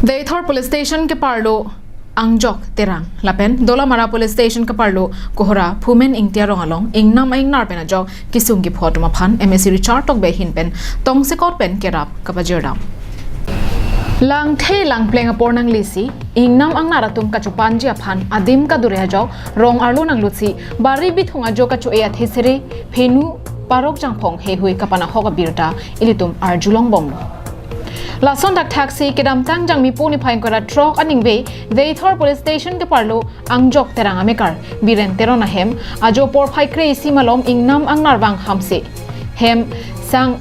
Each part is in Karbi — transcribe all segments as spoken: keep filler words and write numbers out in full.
Deithor Police Station keparlo Angjok Terang lapen Dolamara Police Station keparlo Kohora Phumen Ingti arong along ingnam ingnar pen ajok kisung kipho atum aphan M A C Richard Tokbi ahin pen tongsekot pen kerap kapajirdam. Langthe langpleng apor nanglisi ingnam ingnar atum kachopanji aphan adim kadure ajok rong arlo nanglutsi bari bithung ajo kacho-e athesere phenu parok jangphong heihui kapanahok abirta ilitum arjulongbomlo. Lason thakthaksi kedamtang Jangmi po niphai ingkoi ra throk aningve Deithor Police Station keparlo Angjok Terang amekar Biren Teron ahem ajo porphai kre-isi malom ingnam ingnar vang hamse hem sang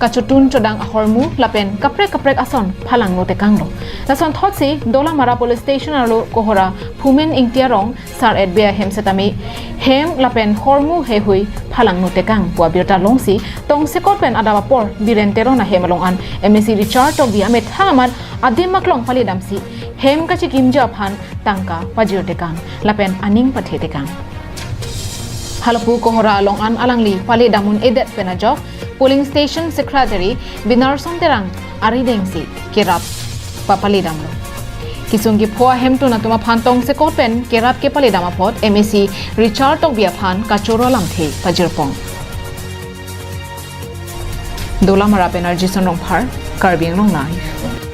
kachotun chodang ahormu lapen kaprek kaprek ason phalangno tekanglo. Lason thotsi Dolamara Police Station arlo Kohora Phumen Ingti arong Sar Etbe ahem setame hem lapen hormu heihui phalangno tekang pu abirta longsi tongsekot pen adap apor Biren Teron ahem along an M A C Richard Tokbi amethang amat adim aklong paledamsi hem kachekimji aphan tangka pajir tekang lapen aning pathe tekang. Halapu Kohora along an alangli paledam un-edet pen ajok Polling Station Secretary Binarson Terang aridengsi kerap papaledamlo. Kisung kipho ahemtun atum aphan tongsekot pen kerap kepaledam apot M A C Richard Tokbi aphan kachoro lamthe pajirpon. Dolamara pen R J Son Rongphar, Karbi Anglong Live.